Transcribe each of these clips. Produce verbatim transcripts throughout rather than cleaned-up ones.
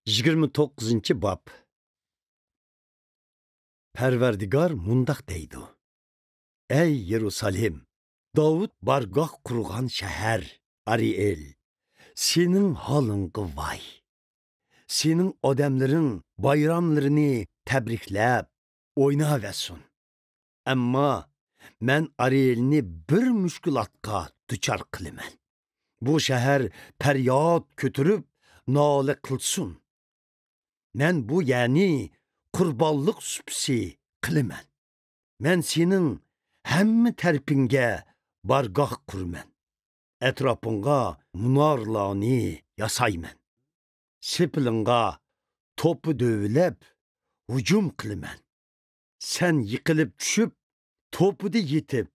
يىگىرمە توققۇزىنچى باب. پەرۋەردىگار مۇنداق دەيدۇ: ئەي يېرۇسالېم، داۋۇت بارگاھ قۇرغان شەھەر، ئارىئېل، سېنىڭ ھالىڭغا ۋاي! سېنىڭ ئادەملىرىڭ بايراملىرىنى تەبرىكلەپ ئويناۋەرسۇن. ئەمما مەن ئارىئېلنى بىر مۈشكۈلاتقا دۇچار قىلىمەن. بۇ شەھەر پەرياد كۆتۈرۈپ نالە قىلسۇن. مەن بۇ يەرنى قۇربانلىق سۇپىسى قىلىمەن. مەن سېنىڭ ھەممە تەرىپىڭگە بارگاھ قۇرىمەن. ئەتراپىڭغا مۇنارلارنى ياسايمەن. سېپىلىڭغا توپا دۆۋىلەپ ھۇجۇم قىلىمەن. سەن يىقىلىپ چۈشۈپ، توپىدا يېتىپ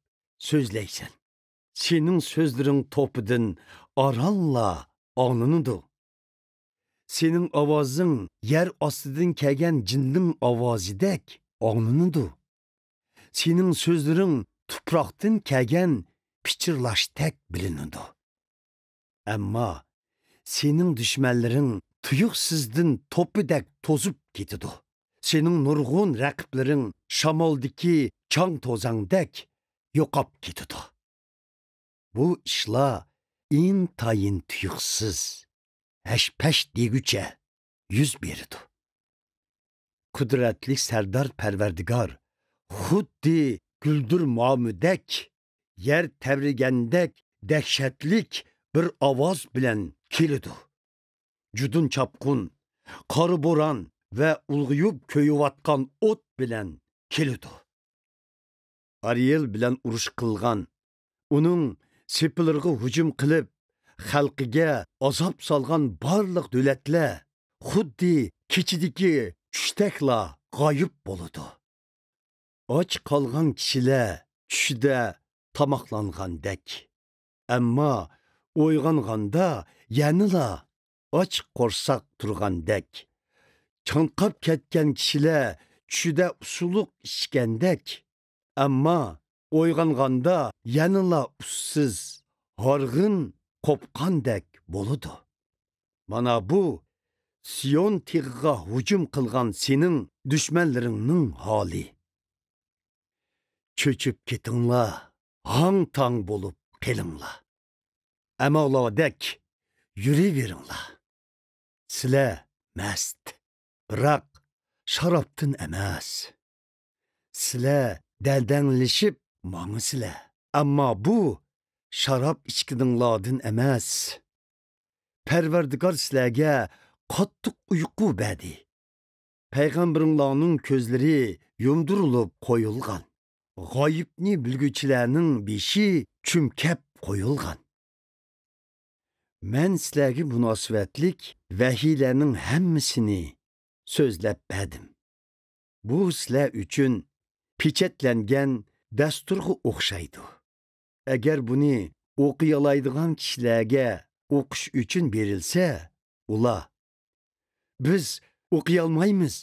سۆزلەيسەن. سېنىڭ سۆزلىرىڭ توپىدىن ئارانلا ئاڭلىنىدۇ. سېنىڭ ئاۋازىڭ يەر ئاستىدىن كەلگەن جىننىڭ ئاۋازىدەك ئاڭلىنىدۇ. سېنىڭ سۆزلىرىڭ تۇپراقتىن كەلگەن پىچىرلاشتەك بىلىنىدۇ. ئەمما سېنىڭ دۈشمەنلىرىڭ تۇيۇقسىزدىن توپىدەك توزۇپ كېتىدۇ. سېنىڭ نۇرغۇن رەقىبلىرىڭ شامالدىكى چاڭ-توزاڭدەك يوقاپ كېتىدۇ. بۇ ئىشلار ئىنتايىن تۇيۇقسىز، ھەش-پەش دېگۈچە يۈز بېرىدۇ. قۇدرەتلىك سەردار پەرۋەردىگار خۇددى گۈلدۈرمامىدەك، يەر تەۋرىگەندەك دەھشەتلىك بىر ئاۋاز بىلەن كېلىدۇ. جۇدۇن چاپقۇن، قارا بوران ۋە ئۇلغىيىپ كۆيۈۋاتقان ئوت بىلەن كېلىدۇ. ئارىئېل بىلەن ئۇرۇش قىلغان، ئۇنىڭ سېپىلىرىغا ھۇجۇم قىلىپ، خەلقىگە ئازاب سالغان بارلىق دۆلەتلەر خۇددى كېچىدىكى چۈشتەكلا غايىب بولىدۇ. ئاچ قالغان كىشىلەر چۈشىدە تاماقلانغاندەك، ئەمما ئويغانغاندا يەنىلا ئاچ قورساق تۇرغاندەك. چاڭقاپ كەتكەن كىشىلەر چۈشىدە ئۇسسۇلۇق ئىچكەندەك، ئەمما ئويغانغاندا يەنىلا ئۇسسىز، ھارغىن قوپقاندەك بولىدۇ. مانا بۇ سىيون تېغىغا ھۇجۇم قىلغان سېنىڭ دۈشمەنلىرىڭنىڭ ھالى. چۆچۈپ كېتىڭلار، ھاڭ-تاڭ بولۇپ قېلىڭلار. ئەمالادەك يۈرۈۋېرىڭلار. سىلەر مەست، بىراق شارابتىن ئەمەس. سىلەر دەلدەڭلىشىپ ماڭىسىلەر، ئەمما بۇ شاراب ئىچكىنىڭلاردىن ئەمەس. پەرۋەردىگار سىلەرگە قاتتىق ئۇيقۇ بەردى. پەيغەمبىرىڭلارنىڭ كۆزلىرى يۇمدۇرۇلۇپ قويۇلغان. غايىبنى بىلگۈچىلەرنىڭ بېشى چۈمكەپ قويۇلغان. مەن سىلەرگە مۇناسىۋەتلىك ۋەھىيلەرنىڭ ھەممىسىنى سۆزلەپ بەردىم. بۇ سىلەر ئۈچۈن پېچەتلەنگەن دەستۇرغا ئوخشايدۇ. ئەگەر بۇنى ئوقۇيالايدىغان كىشىلەرگە ئوقۇش ئۈچۈن بېرىلسە، ئۇلار: «بىز ئوقۇيالمايمىز،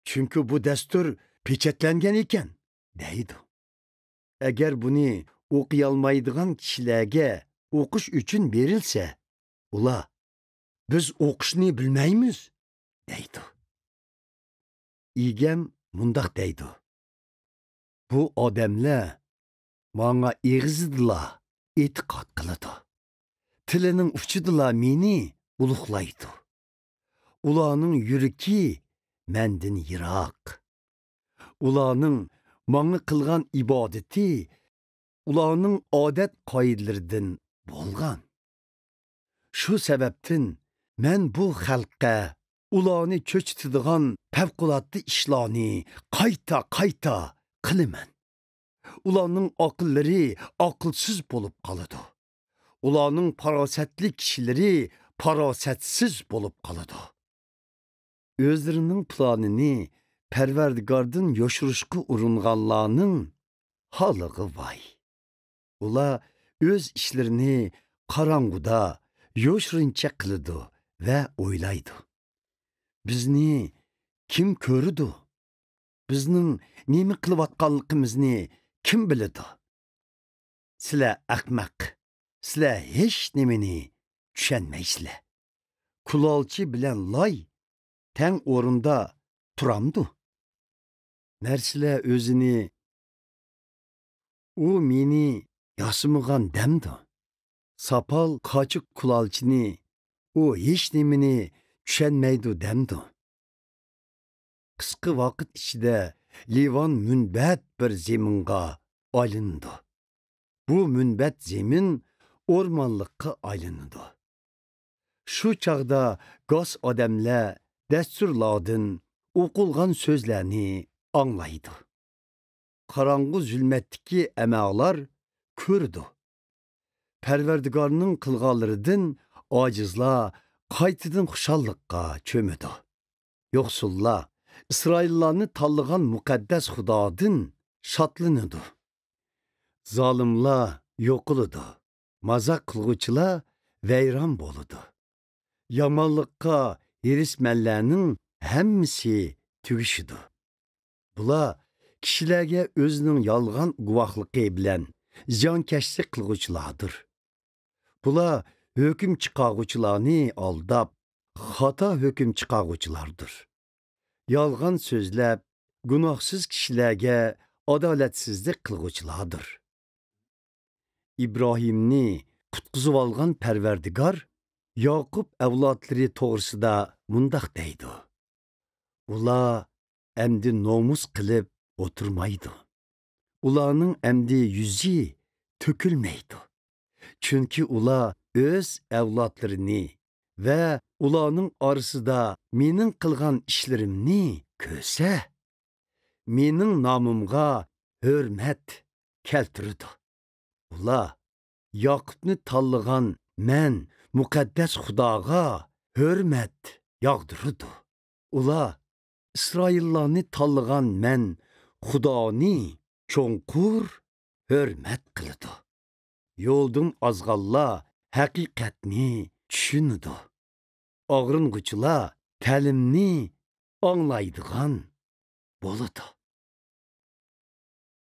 چۈنكى بۇ دەستۇر پېچەتلەنگەن ئىكەن» دەيدۇ. ئەگەر بۇنى ئوقۇيالمايدىغان كىشىلەرگە ئوقۇش ئۈچۈن بېرىلسە، ئۇلار: «بىز ئوقۇشنى بىلمەيمىز» دەيدۇ. ئىگەم مۇنداق دەيدۇ: «بۇ ئادەملەر ماڭا ئېغىزىدىلا ئېتىقاد قىلىدۇ، تىلىنىڭ ئۇچىدىلا مېنى ئۇلۇغلايدۇ. ئۇلارنىڭ يۈرىكى مەندىن يىراق. ئۇلارنىڭ ماڭا قىلغان ئىبادىتى ئۇلارنىڭ ئادەت-قائىدىلىرىدىن بولغان. شۇ سەۋەبتىن مەن بۇ خەلققە ئۇلارنى چۆچۈتىدىغان پەۋقۇلئاددە ئىشلارنى قايتا-قايتا قىلىمەن. ئۇلارنىڭ ئاقىللىرى ئاقىلسىز بولۇپ قالىدۇ. ئۇلارنىڭ پاراسەتلىك كىشىلىرى پاراسەتسىز بولۇپ قالىدۇ.» ئۆزلىرىنىڭ پىلانىنى پەرۋەردىگاردىن يوشۇرۇشقا ئۇرۇنغانلارنىڭ ھالىغا ۋاي! ئۇلار ئۆز ئىشلىرىنى قاراڭغۇدا يوشۇرۇنچە قىلىدۇ ۋە ئويلايدۇ: «بىزنى كىم كۆرىدۇ؟ بىزنىڭ نېمە قىلىۋاتقانلىقىمىزنى كىم بىلىدۇ؟» سىلەر ئەخمەق، سىلەر ھېچنېمىنى چۈشەنمەيسىلەر. كۇلالچى بىلەن لاي تەڭ ئورۇندا تۇرامدۇ؟ نەرسىلەر ئۆزىنى «ئۇ مېنى ياسىمىغان» دەمدۇ؟ ساپال قاچا-كۇلالچىنى «ئۇ ھېچنېمىنى چۈشەنمەيدۇ» دەمدۇ؟ قىسقا ۋاقىت ئىچىدە لىۋان مۇنبەت بىر زېمىنغا ئايلىنىدۇ. بۇ مۇنبەت زېمىن ئورمانلىققا ئايلىنىدۇ. شۇ چاغدا گاس ئادەملەر دەستۇرلاردىن ئوقۇلغان سۆزلەرنى ئاڭلايدۇ. قاراڭغۇ زۇلمەتتىكى ئەمالار كۆرىدۇ. پەرۋەردىگارنىڭ قىلغانلىرىدىن ئاجىزلار قايتىدىن خۇشاللىققا چۆمىدۇ. يوقسۇللار ئىسرائىللارنى تاللىغان مۇقەددەس خۇدادىن شادلىنىدۇ. زالىملار يوقىلىدۇ. مازاق قىلغۇچىلار ۋەيران بولىدۇ. يامانلىققا ھېرىسمەنلەرنىڭ ھەممىسى تۈگىشىدۇ. بۇلار كىشىلەرگە ئۆزىنىڭ يالغان گۇۋاھلىقى بىلەن زىيانكەشلىك قىلغۇچىلاردۇر. بۇلار ھۆكۈم چىقارغۇچىلارنى ئالداپ، خاتا ھۆكۈم چىقارغۇچىلاردۇر. يالغان سۆزلەپ، گۇناھسىز كىشىلەرگە ئادالەتسىزلىك قىلغۇچىلاردۇر. ئىبراھىمنى قۇتقۇزۇۋالغان پەرۋەردىگار ياقۇپ ئەۋلادلىرى توغرىسىدا مۇنداق دەيدۇ: «ئۇلار ئەمدى نومۇس قىلىپ ئولتۇرمايدۇ. ئۇلارنىڭ ئەمدى يۈزى تۆكۈلمەيدۇ. چۈنكى ئۇلار ئۆز ئەۋلادلىرىنى ۋە ئۇلارنىڭ ئارىسىدا مېنىڭ قىلغان ئىشلىرىمنى كۆرسە، مېنىڭ نامىمغا ھۆرمەت كەلتۈرىدۇ. ئۇلار ياقۇپنى تاللىغان مەن مۇقەددەس خۇداغا ھۆرمەت ياغدۇرىدۇ. ئۇلار ئىسرائىللارنى تاللىغان مەن خۇدانى چوڭقۇر ھۆرمەت قىلىدۇ. يولدىن ئازغانلار ھەقىقەتنى چۈشىنىدۇ. ئاغرىنغۇچىلار تەلىمنى ئاڭلايدىغان بولىدۇ.»